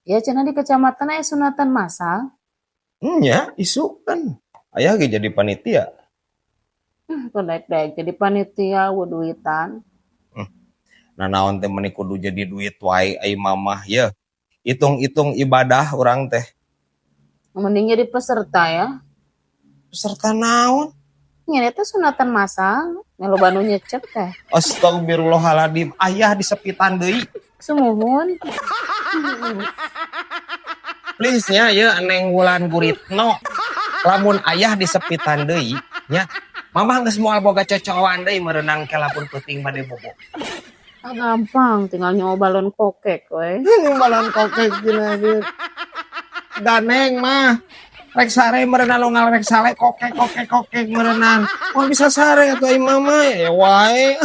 Ya, cenah di kecamatan aya sunatan masal. Nya, isuk kan. Ayah ge jadi panitia. Daek-daek jadi panitia duitan. Nah, naon teh meni kudu jadi duit wae ai mamah ya. Hitung-hitung ibadah urang teh. Mending jadi peserta ya. Peserta naon? Nya teh sunatan masal, loba nu nyecep teh. Astagfirullahaladzim, ayah disepitan deui. Sumuhun. Please nya ya, Neng Wulan Guritno. Lamun ayah disepitan deui nya, mamah geus moal boga cocowan deui meureunan kelapun peuting bade bobo. Ah, gampang, tinggal nyawa balon kokek we. Balon kokek gina gitu. Ganeng mah. Rek sare meureunan, unggal rek sare kokek kokek kokek meureunan. Moal bisa sare atuh ai mama ya wae.